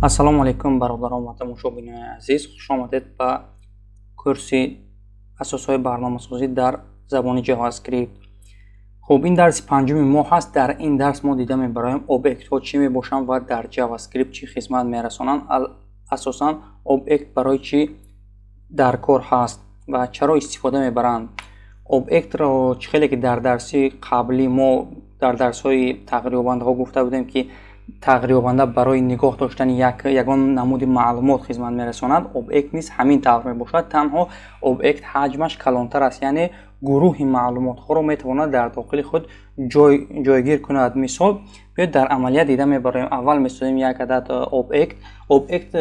Ассалому алайкум, бародарон ва тамошобинони азиз, хуш омадед ба курси асосҳои барномасозӣ дар забони JavaScript. Хуб, ин дарси панҷуми мо ҳаст. Дар ин дарс мо дида мебароем, объектҳо чӣ мебошанд ва дар JavaScript чӣ хизмат мерасонанд. Асосан объект барои чӣ дар кор ҳаст ва чаро истифода мебаранд. Объектро чӣ хеле ки дар дарси қаблӣ мо дар дарсҳои тағйирёбандаҳо гуфта будем, ки тағйирёбанда барои нигоҳ доштани ягон намуди маълумот хизмат мерасонад, объект низ ҳамин тавр мебошад. Танҳо объект ҳаҷмаш калонтар аст, яъне гурӯҳи маълумотҳоро метавонад дар дохили худ ҷойгир кунад. Мисол, биёед дар амалият дида мебароем. Аввал месозем як адад объект. Объект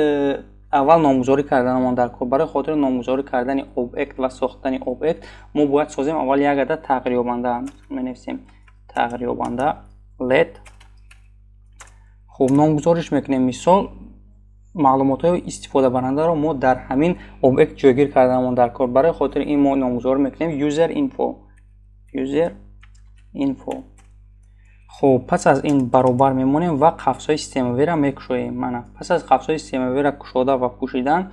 аввал номгузорӣ карданамон дар кор. Барои хотири номгузорӣ кардани объект ва сохтани объект мо бояд созем аввал як адад тағйирёбанда. Менависем тағйирёбанда let. Хуб, номгузориш мекунем. Мисол, маълумотҳои истифодабарандаро мо дар ҳамин объект ҷойгир карданамон дар кор. Барои хотири ин мо номгузорӣ мекунем user info. User info. Хуб, пас аз ин баробар мемонем ва қафсҳои системавиро мекушоем. Мана, пас аз қафсҳои системавиро кушода ва пӯшидан,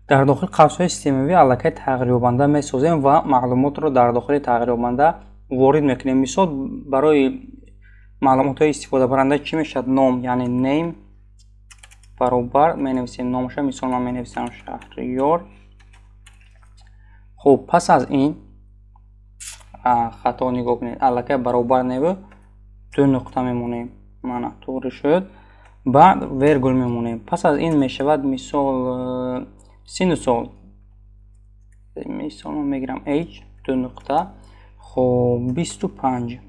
дар дохили қафсҳои системавӣ аллакай тағйирёбанда месозем ва маълумотро дар дохили тағйирёбанда ворид мекунем. Мисол, барои маълумотҳои истифодабаранда чӣ мешавад? Ном, яъне name баробар менависем номаша. Мисол, ман менависам Шаҳриёр. Хуб, пас аз ин хато нигоҳ кунед, аллакай баробар неву ду нуқта мемонем. Мана, туғри шуд. Баъд вергул мемонем. Пас аз ин мешавад мисол сину сол. Мисол ман мегирам age ду нуқта. Хуб, 25.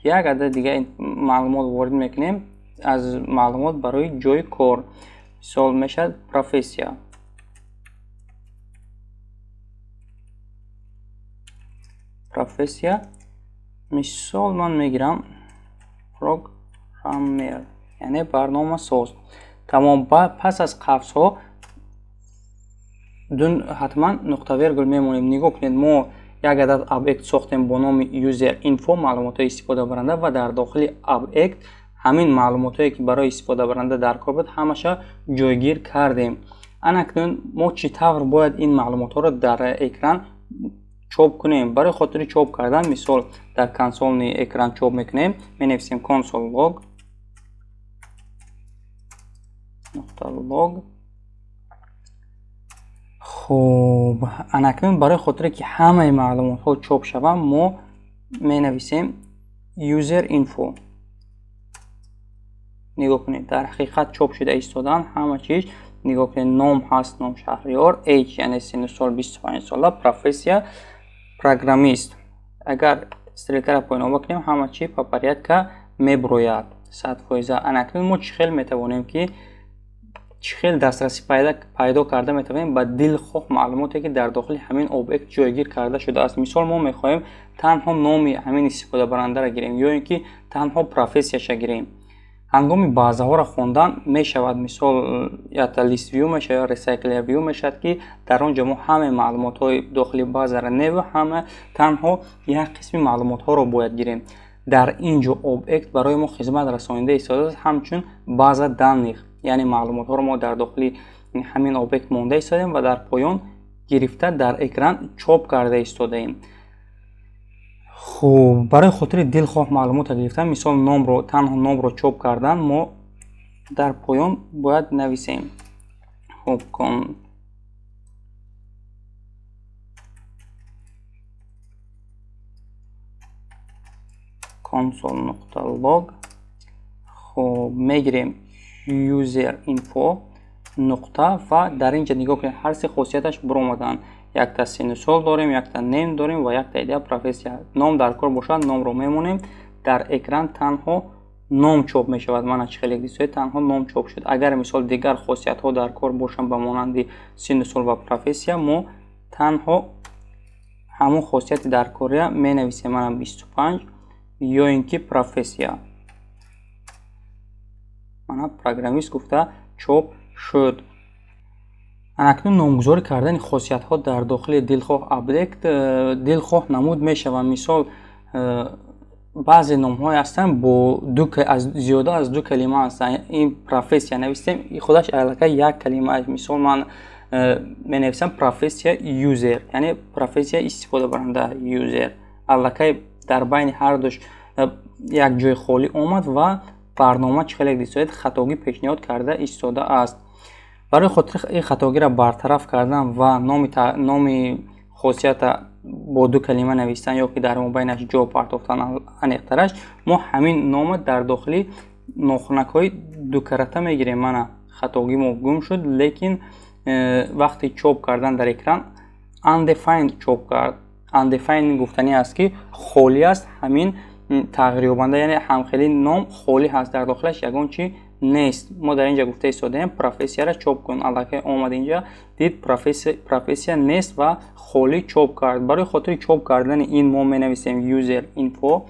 Як адад дига маълумот ворид мекунем аз маълумот барои ҷои кор. Мисол мешавад профессия. Профессия. Мисол ман мегирам программер, яъне барномасоз. Тамом, пас аз қафсҳо ҳатман нуқта вергул мемонем. Нигоҳ кунед, мо як адад объект сохтем бо номи user info, маълумотҳои истифодабаранда, ва дар дохили объект ҳамин маълумотҳое ки барои истифодабаранда дар кор буд, ҳамаша ҷойгир кардем. Анакнун мо чӣ тавр бояд ин маълумотҳоро дар экран чоп кунем? Барои хотири чоп кардан, мисол, дар консолни экран чоп мекунем, менависем console log нуқта log. Хуб, анакнун барои хотире ки ҳамаи маълумотҳо чоп шаванд, мо менависем user info. Нигоҳ кунед, дар ҳақиқат чоп шуда истодан ҳама чиз. Нигоҳ кунед, ном ҳаст, ном Шаҳриёр, age яъне сину сол 25 сола, профессия программист. Агар стрелкаро поён кунем, ҳама чи по порядка мебурояд 100%. Анакнун мо чӣ хел метавонем ки чӣ хел дастрасӣ пайдо карда метавонем ба дилхоҳ маълумоте ки дар дохили ҳамин объект ҷойгир карда шудааст? Мисол, мо мехоҳем танҳо номи ҳамин истифодабарандаро гирем ё ин ки танҳо профессияша гирем. Ҳангоми баъзаҳоро хондан мешавад, мисол, якта list view мешавад, recycler view мешавад, ки дар он ҷо мо ҳамаи маълумотҳои дохили баъзаро неву ҳама танҳо як қисми маълумотҳоро бояд гирем. Дар ин ҷо объект барои мо хизмат расонида истодааст ҳамчун база данных, яъне маълумотҳоро мо дар дохили ҳамин объект монда истодаем ва дар поён гирифта дар экран чоп карда истодаем. Хуб, барои хотири дилхоҳ маълумотро гирифтан, мисол, номро, танҳо номро чоп кардан, мо дар поён бояд нависем. Хуб, console нуқта log. Хуб, мегирем user info нуқта ва дар ин ҷо нигоҳ кунед, ҳар се хосияташ буромаданд. Якта сину сол дорем, якта name дорем ва якта идея профессия. Ном дар кор бошад, номро мемонем. Дар экран танҳо ном чоп мешавад. Мана, чӣ хеле дидед, танҳо ном чоп шуд. Агар мисол дигар хосиятҳо дар кор бошанд, ба монанди сину сол ва профессия, мо танҳо ҳамон хосияти дар кория менависем, мана 25 ё ин ки профессия. Мана, программист гуфта чоп шуд. Анакнун номгузорӣ кардани хосиятҳо дар дохили дилхоҳ объект дилхоҳ намуд мешаванд. Мисол, Баъзе номҳое ҳастанд бо ду, аз зиёда аз ду калима ҳастанд. Ин профессия навистем, худаш аллакай як калима аст. Мисол, ман менависам профессия user, яъне профессия истифодабаранда user. Аллакай дар байни ҳардуш як ҷои холӣ омад ва барнома чӣ хеле дидед, хатогӣ пешниҳод карда истодааст. Барои хотири ин хатогиро бартараф кардан ва номи хосията бо ду калима навистан ё ки дар мобайнаш ҷо партофтан, аниқтараш, мо ҳамин нома дар дохили нохунакҳои дукарата мегирем. Мана, хатогӣ мо гум шуд, лекин вақти чоп кардан дар экран undefined чоп кард. Undefined гуфтанӣ аст, ки холӣ аст ҳамин тағйирёбанда, яъне ҳамхели ном холӣ ҳаст, дар дохилаш ягон чи нест. Мо дар инҷа гуфта истодаем: профессияро чоп кун. Аллакай омад инҷа, дид, профессия нест ва холӣ чоп кард. Барои хотири чоп кардани ин мо менависем user info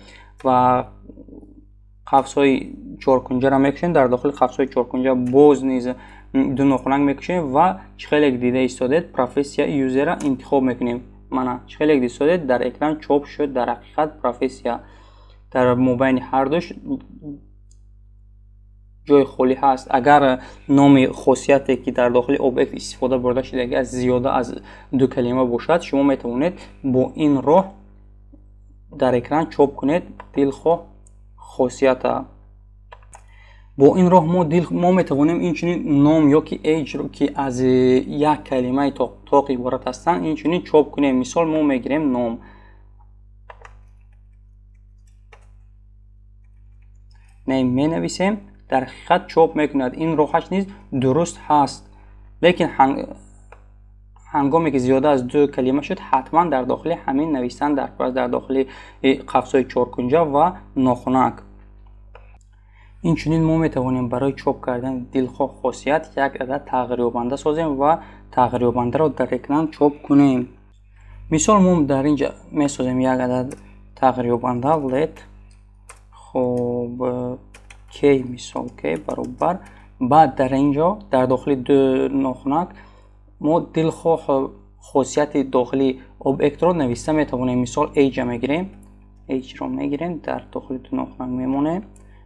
ва қавсҳои чоркунҷаро мекушем. Дар дохили қавсҳои чоркунҷа боз низ ду нохунак мекушем ва чӣ хеле дида истодед, профессия user-ро интихоб мекунем. Мана, чӣ хеле дида истодед, дар экран чоп шуд. Дар ҳақиқат профессия дар мобайни ҳардуш ҷои холӣ ҳаст. Агар номи хосияте, ки дар дохили объект истифода бурда шудагӣ аст, зиёда аз ду калима бошад, шумо метавонед бо ин роҳ дар экран чоп кунед дилхоҳ хосията. Бо ин роҳ мо метавонем инчунин ном ё ки age, ки аз як калимаи тоқ иборат ҳастанд, инчунин чоп кунем. Мисол, мо мегирем ном, name менависем, дар ҳақиқат чоп мекунад. Ин роҳаш низ дуруст ҳаст, лекин ҳангоме ки зиёда аз ду калима шуд, ҳатман дар дохили ҳамин навистан дар дохили қавсҳои чоркунҷа ва нохунак. Инчунин мо метавонем барои чоп кардани дилхоҳ хосият як адад тағйирёбанда созем ва тағйирёбандаро дар экран чоп кунем. Мисол, мо дар инҷа месозем як адад тағйирёбанда let, хоб, k, мисол, k баробар. Баъд дар инҷо дар дохили ду нохунак мо дилхоҳ хосияти дохили объектро нависта метавонем. Мисол, age мегирем, age-ро мегирем, дар дохили ду нохунак мемонем.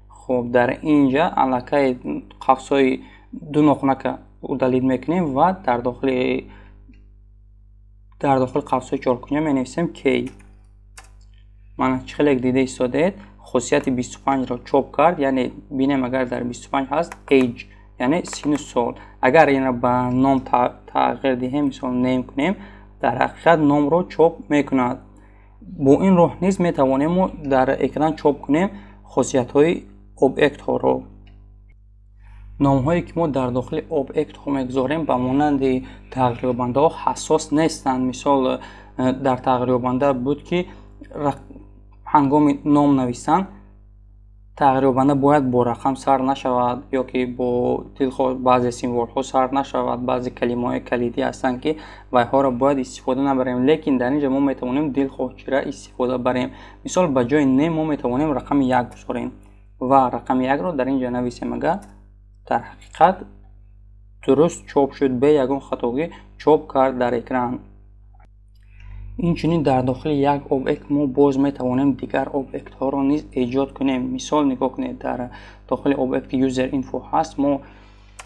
Хоб, дар инҷа аллакай қавсҳои ду нохунака удалить мекунем ва дар дохили қавсҳои чоркунҷа менависем k. Мана, чӣ хеле дида истодед, хосияти 25-ро чоп кард. Яъне бинем, агар дар 25 ҳаст age, яъне сину сол. Агар инро ба ном тағйир диҳем, мисол, name кунем, дар ҳақиқат номро чоп мекунад. Бо ин роҳ низ метавонем мо дар экран чоп кунем хосиятҳои объектҳоро. Номҳое, ки мо дар дохили объектҳо мегузорем, ба монанди тағйирёбандаҳо ҳассос нестанд. Мисол, дар тағйирёбанда буд, ки ҳангоми ном нависан тағйирёбанда бояд бо рақам сар нашавад ё ки бо дилхоҳ баъзе символҳо сар нашавад. Баъзе калимаҳои калидӣ ҳастанд, ки вайҳоро бояд истифода набарем, лекин дар ин ҷо мо метавонем дилхоҳ чира истифода барем. Мисол, ба ҷои name мо метавонем рақами як гузорем ва рақами якро дар ин ҷо нависем. Агар, дар ҳақиқат дуруст чоп шуд, бе ягон хатогӣ чоп кард дар экран. Инчунин дар дохили як объект мо боз метавонем дигар объектҳоро низ эҷод кунем. Мисол, нигоҳ кунед, дар дохили объекти user info ҳаст, мо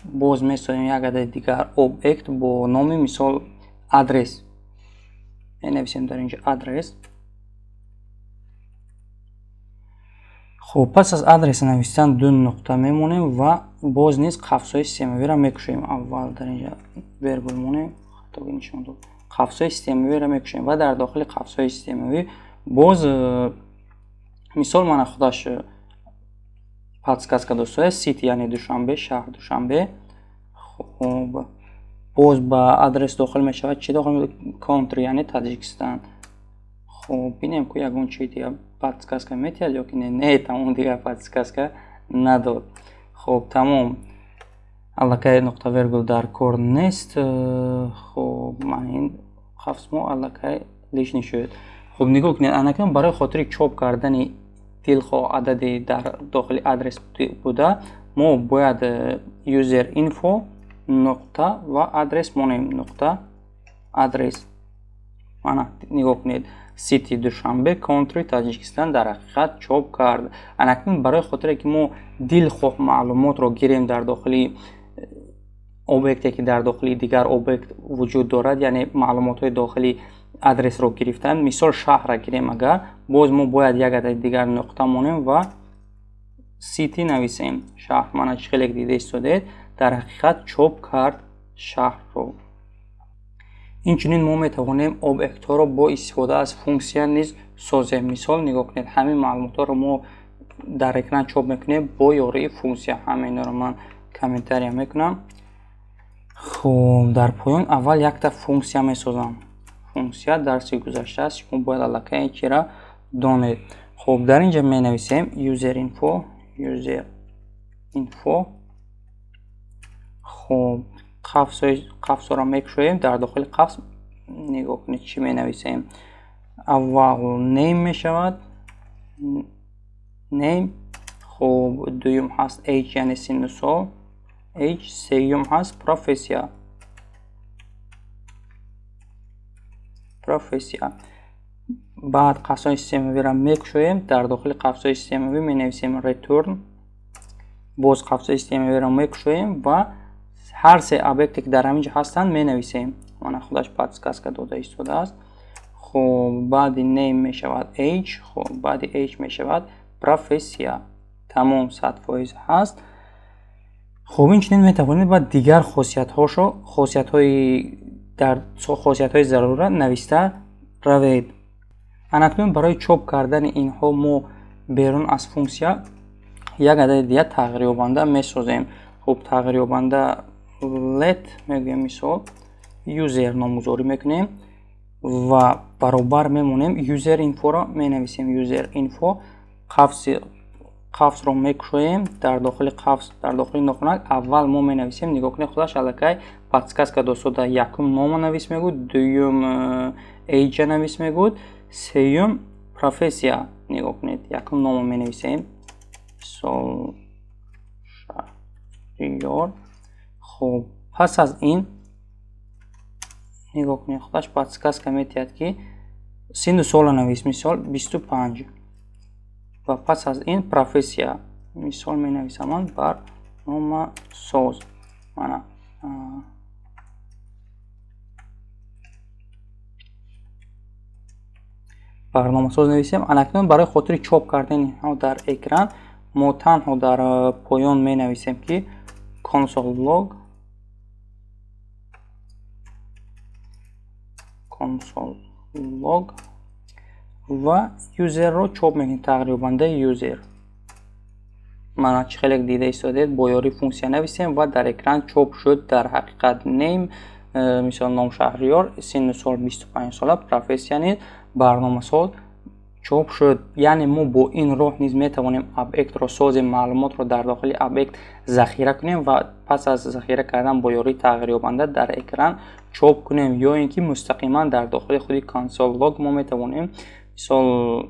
боз месозем як адади дигар объект бо номи, мисол, адрес. Менависем дар инҷо адрес. Хуб, пас аз адреса навистан ду нуқта мемонем ва боз низ қавсҳои системавиро мекушоем. Аввал дар инҷа вергул монем, хатогӣ нишон дод. Қавсҳои системавиро мекушоем ва дар дохили қавсҳои системавӣ боз, мисол, мана, худаш подсказка дошта, city, яъне Душанбе, шаҳр Душанбе. Хуб, боз ба адрес дохил мешавад. Чӣ дохил? Country, яъне Таҷикистон. Хуб, бинем, ку ягон чи дига подсказка метиҳад ё ки не. Не, тамом, дигар подсказка надод. Хуб, тамом, аллакай нуқта вергул дар кор нест. Хуб, ман ин қавс мо аллакай лишний шуд. Хуб, нигоҳ кунед, анакун барои хотири чоп кардани дилхоҳ адади дар дохили адрес буда, мо бояд user info нуқта ва адрес монем, нуқта адрес. Мана, нигоҳ кунед, City Душанбе, Country Таҷикистон дар ҳақиқат чоп кард. Анакнун барои хотире ки мо дилхоҳ маълумотро гирем дар дохили объекте ки дар дохили дигар объект вуҷуд дорад, яъне маълумотҳои дохили адресро гирифтан, мисол шаҳрра гирем, агар боз мо бояд як адади дигар нуқта монем ва city нависем. Шаҳр, мана чӣ хеле дида истодед, дар ҳақиқат чоп кард шаҳрро. Инчунин мо метавонем объектҳоро бо истифода аз функсия низ созем. Мисол нигоҳ кунед, ҳамин маълумотҳоро мо дар экран чоп мекунем бо ёрии функсия. Ҳама инро ман комментария мекунам. Хуб, дар поён аввал якта функсия месозам. Функсия дарси гузашта аст, шумо бояд аллакай чира донед. Хуб, дар инҷа менависем user info, user info. Хуб, қафсро мекушоем, дар дохили қафс нигоҳ кунед чӣ менависем. Аввал name мешавад, name. Хуб, дуюм ҳаст age, яъне синну сол, age. Сеюм ҳаст профессия, профессия. Баъд қафсҳои системавиро мекушоем, дар дохили қафсҳои системавӣ менависем return, боз қафсҳои системавиро мекушоем ва ҳар се объекте ки дар ҳамин ҷо ҳастанд менависем. Мана худаш подсказка дода истодааст. Хуб, баъди name мешавад age, хуб, баъди age мешавад профессия. Тамом, 100% ҳаст. Хуб, инчунин метавонед ба дигар хосиятҳошо, хосиятҳои дар хосиятҳои зарурра нависта равед. Анакнун барои чоп кардани инҳо мо берун аз функсия як адади дигар тағйирёбанда месозем. Хуб, тағйирёбанда let мегӯем, мисол user номгузорӣ мекунем ва баробар мемонем user info-ро менависем. User info, қафсро мекушоем, дар дохили қафс, дар дохили нохунак аввал мо менависем. Нигоҳ кунед, худаш аллакай подсказка достода. Якум нома навис мегӯд, дуюм age навис мегӯд, сеюм профессия. Нигоҳ кунед, якум нома менависем, мисол Шаҳриёр. Хуб, пас аз ин нигоҳ кунед, худаш подсказка метиҳад ки синну сола навис, мисол 25, ва пас аз ин профессия, мисол менависам ман барномасоз. Мана барномасоз нависем. Анакнун барои хотири чоп кардани инҳо дар экран мо танҳо дар поён менависем ки console log, console log ва user-ро чоп мекунем, тағйирёбандаи user. Мана чӣ хеле дида истодед, бо ёрии функсия нависем ва дар экран чоп шуд дар ҳақиқат name, мисол ном Шаҳриёр, синну сол 25 сола, профессия низ барномасоз чоп шуд. Яъне мо бо ин роҳ низ метавонем объектро созем, маълумотро дар дохили объект захира кунем ва пас аз захира кардан бо ёрии тағйирёбанда дар экран чоп кунем, ё ин ки мустақиман дар дохили худи console log мо метавонем мисол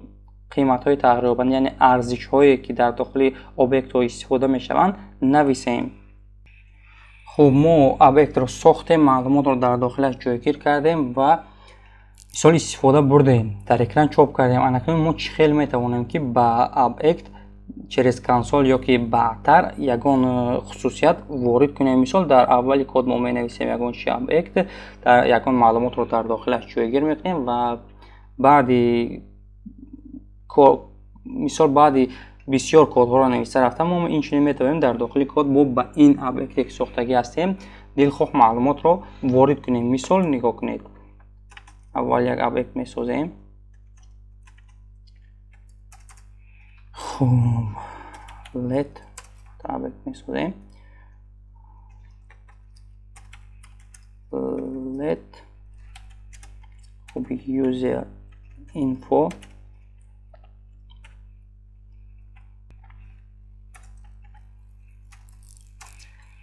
қиматҳои тағйирёбанда, яъне арзишҳое ки дар дохили объектҳо истифода мешаванд, нависем. Хуб, мо объектро сохтем, маълумотро дар дохилаш ҷойгир кардем ва мисол истифода бурдем, дар экран чоп кардем. Анакнун мо чӣ хел метавонем ки ба объект через консол ё ки баъдтар ягон хусусият ворид кунем? Мисол дар аввали код мо менависем ягон чи объект, дар ягон маълумотро дар дохилаш ҷойгир мекунем ва баъди мисол баъди бисёр кодҳоро нависта рафта мо инчунин метавонем дар дохили код бо ба ин объекте ки сохтагӣ ҳастем дилхоҳ маълумотро ворид кунем. Мисол нигоҳ кунед, аввал як объект месозем. Хуб, let объект месозем, let хуб user info,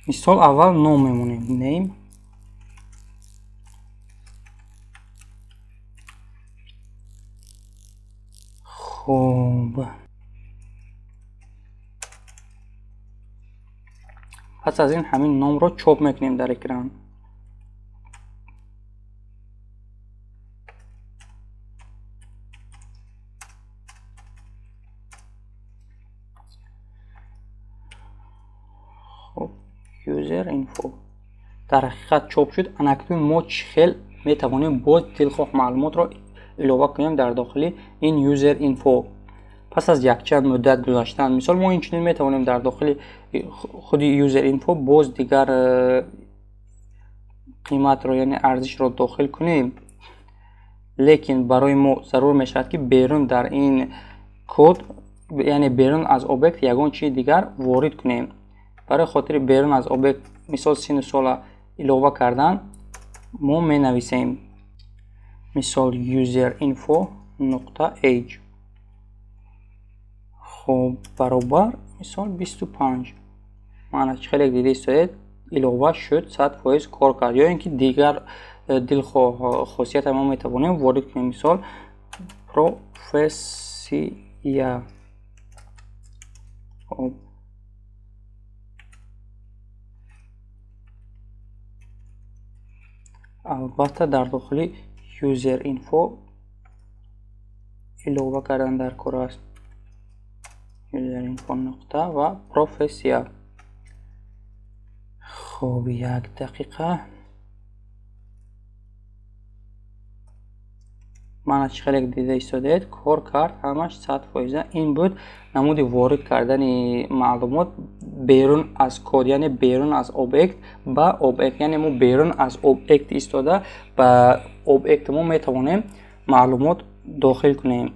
мисол аввал ном мемонем name, хуб, пас аз ин ҳамин номро чоп мекунем дар экран. User info дар ҳақиқат чоп шуд. Анакнун мо чӣ хел метавонем боз дилхоҳ маълумотро илова кунем дар дохили ин user info пас аз якчанд муддат гузаштан? Мисол, мо инчунин метавонем дар дохили худи user info боз дигар қиматро, яъне арзишро дохил кунем, лекин барои мо зарур мешавад, ки берун дар ин код, яъне берун аз объект, ягон чизи дигар ворид кунем. Барои хотири берун аз объект, мисол, сину сола илова кардан, мо менависем, мисол, user info нуқта age, хуб, баробар, мисол, 25. Мана, чӣ хеле дида истоед, илова шуд, 100% кор кард. Ё ин ки дигар дилхоҳ хосията мо метавонем ворид кунем, мисол, профессия. Хуб, албатта, дар дохили user info илова кардан дар кор аст. User info нуқта ва профессия. Хуб, як дақиқа. Мана, чӣ хеле дида истодаед, кор кард, ҳамаш 100%. Ин буд намуди ворид кардани маълумот берун аз код, яъне берун аз объект ба объект. Яъне мо берун аз объект истода ба объекти мо метавонем маълумот дохил кунем.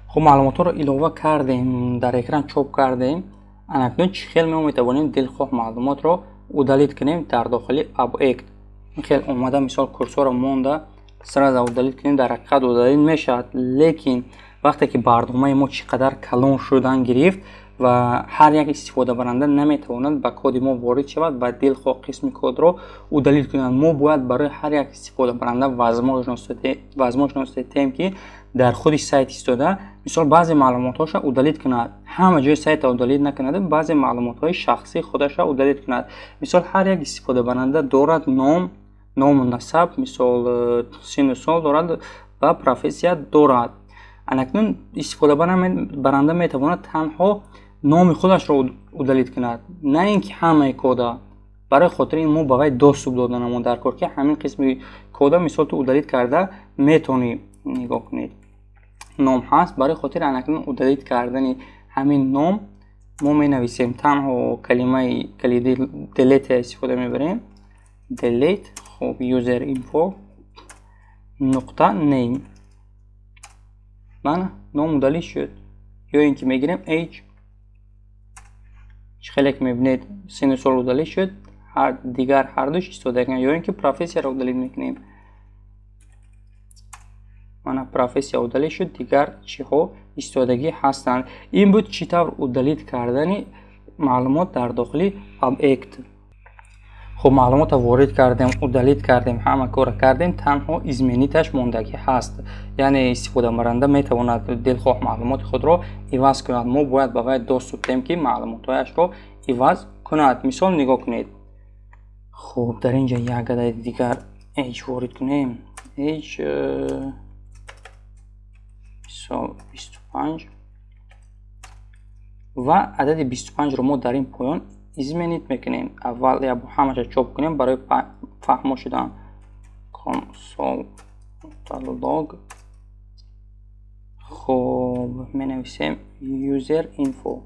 Хуб, маълумотҳоро илова кардем, дар экран чоп кардем. Анакнун чӣ хел мо метавонем дилхоҳ маълумотро удалить кунем дар дохили объект? Ин хел омада, мисол, курсорро монда, сразу удалить кунем, дар ҳақиқат удалить мешавад, лекин вақте ки барномаи мо чӣ қадар калон шудан гирифт ва ҳар як истифодабаранда наметавонад ба коди мо ворид шавад ва дилхоҳ қисми кодро удалить кунад, мо бояд барои ҳар як истифодабаранда возможность диҳем, ки дар худи сайт истода, мисол, баъзе маълумотҳоша удалить кунад. Ҳама ҷои сайта удалить накунад, баъзе маълумотҳои шахсии худаша удалить кунад. Мисол, ҳар як истифодабаранда дорад ном, ному насаб, мисол, сину сол дорад ва профессия дорад. Анакнун истифодабаранда метавонад танҳо номи худашро удалить кунад, на ин ки ҳамаи кода. Барои хотири ин мо ба вай доступ доданамон дар кор, ки ҳамин қисми кода, мисол, ту удалить карда метавонӣ. Нигоҳ кунед, ном ҳаст. Барои хотири анакнун удалить кардани ҳамин ном мо менависем, танҳо калимаи калиди delete истифода мебарем. Delete, хуб, user info нуқта name. Мана, ном удалить шуд. Ё ин ки мегирем age. Чӣ хеле ки мебинед, сину сол удалить шуд, дигар ҳардуш истода. Ё ин ки профессияро удалить мекунем. Мана, профессия удалить шуд, дигар чиҳо истодагӣ ҳастанд. Ин буд чӣ тавр удалить кардани маълумот дар дохили объект. Хуб, маълумотро ворид кардем, удалить кардем, ҳама корро кардем, танҳо изменить аш мондагӣ ҳаст, яъне истифодабаранда метавонад дилхоҳ маълумоти худро иваз кунад. Мо бояд ба вай доступ диҳем, ки маълумотҳояшро иваз кунад. Мисол, нигоҳ кунед. Хуб, дар ин ҷо як адади дигар age ворид кунем. Age, мисол, 25, ва адади 25-ро мо дар ин поён изменить мекунем. Аввал як ҳамаша чоп кунем барои фаҳмо шудан. Console log, хуб, менависем user info,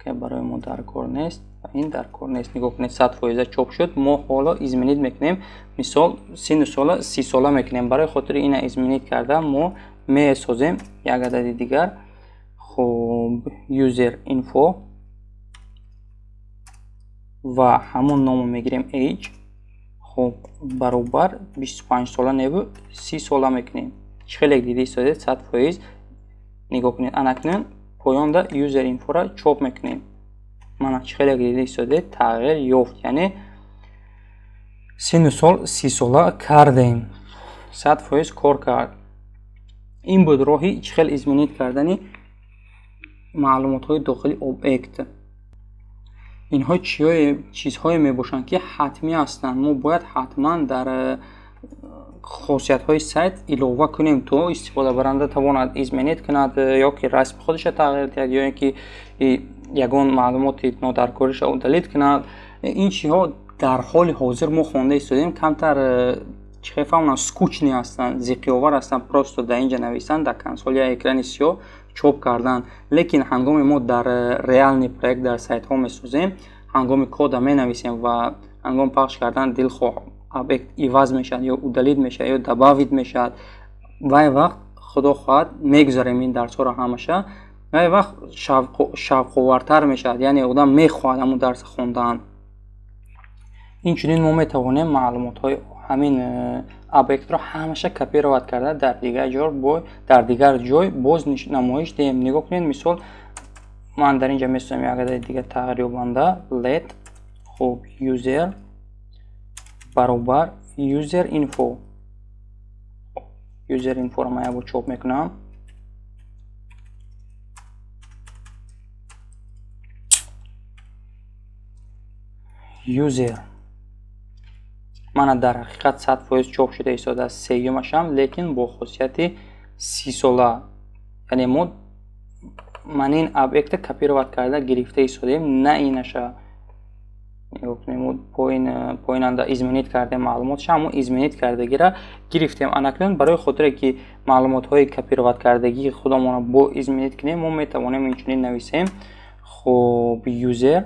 ки барои мо дар кор нест ва ин дар кор нест. Нигоҳ кунед, 100% чоп шуд. Мо ҳоло изменить мекунем, мисол, сину сола 30 сола мекунем. Барои хотири ина изменить кардан мо месозем як адади дигар. Хуб, user info ва ҳамон номо мегирем, age, хуб, баробар 25 сола небу, 30 сола мекунем. Чӣ хеле дида истодед, 100%. Нигоҳ кунед, анакнун поёнда user info ра чоп мекунем. Мана, чӣ хеле дида истодед, тағйир ёфт, яъне сину сол 30 сола кардем, 100% кор кард. Ин буд роҳи чӣ хел изменить кардани маълумотҳои дохили объект. Инҳо чизҳое мебошанд, ки ҳатмӣ ҳастанд. Мо бояд ҳатман дар Хосиятҳои сайт илова кунем, то истифодабаранда тавонад изменить кунад ё ки расми худашро тағйир диҳад, ё ин ки ягон маълумоти нодаркориша удалить кунад. Ин чизҳо дар ҳоли ҳозир мо хонда истодем, камтар, чӣ хел фаҳмонам, скучный ҳастанд, зиқиовар ҳастанд. Просто дар инҷа нависан, дар консол я экрани сиёҳ чоп кардан. Лекин ҳангоме мо дар реальный проект, дар сайтҳо месозем, ҳангоми кода менависем ва ҳангоми пахш кардан дилхоҳ объект иваз мешавад, ё удалить мешавад, ё добавить мешавад. Вай вақт, худо хоҳад, мегузарем ин дарсҳоро ҳамаша. Вай вақт шавқовартар мешавад, яъне одам мехоҳад ҳамун дарса хондан. Инчунин мо метавонем маълумотҳои ҳамин объектро ҳамаша копировать карда, дар дигар ҷой боз намоиш диҳем. Нигоҳ кунед, мисол, ман дар инҷа месозам як адади дига тағйирёбанда, let, хуб, user баробар user info. User info-ро ман якбор чоп мекунам. User мана дар ҳақиқат 100% чоп шуда истодааст, сеюмашам, лекин бо хосияти 30 сола. Яъне мо ман ин объекта копировать карда гирифта истодем, на инаша. Нигоҳ кунем, мо поинанда изменить кардем маълумотша, ҳамон изменить кардагира гирифтем. Анакнун барои хотире ки маълумотҳои копировать кардагии худамонро бо изменить кунем, мо метавонем инчунин нависем: хуб, user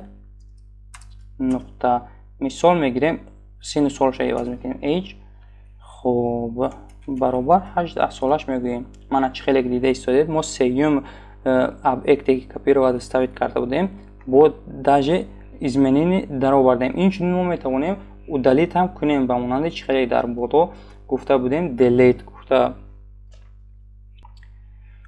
нуқта, мисол мегирем, синну солша иваз мекунем, age, хуб, баробар 18 солаш мегӯем. Мана, чӣ хеле дида истодед, мо сеюм объекте ки копировать вставить карда будем, бо даже изменение даровардем. Инчунин мо метавонем удалить ҳам кунем, ба монанди чӣ хеле дар боло гуфта будем, delete гуфта.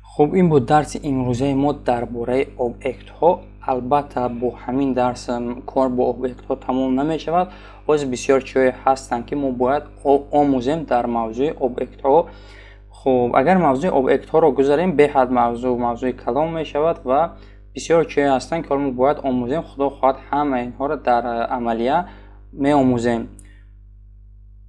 Хуб, ин буд дарси имрӯзаи мо дар бораи объектҳо. Албатта, бо ҳамин дарс кор бо объектҳо тамом намешавад. Боз бисёр чизҳое ҳастанд, ки мо бояд омӯзем дар мавзӯи объектҳо. Хуб, агар мавзӯи объектҳоро гузарем, беҳад мавзӯи калон мешавад ва бисёр чизҳое ҳастанд, ки ҳоло мо бояд омӯзем. Худо хоҳад, ҳама инҳоро дар амалия меомӯзем.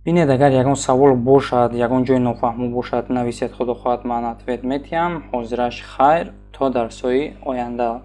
Бинед, агар ягон савол бошад, ягон ҷои нофаҳмо бошад, нависед, худо хоҳад, ман ответ медиҳам. Ҳозираш хайр, то дарсҳои оянда.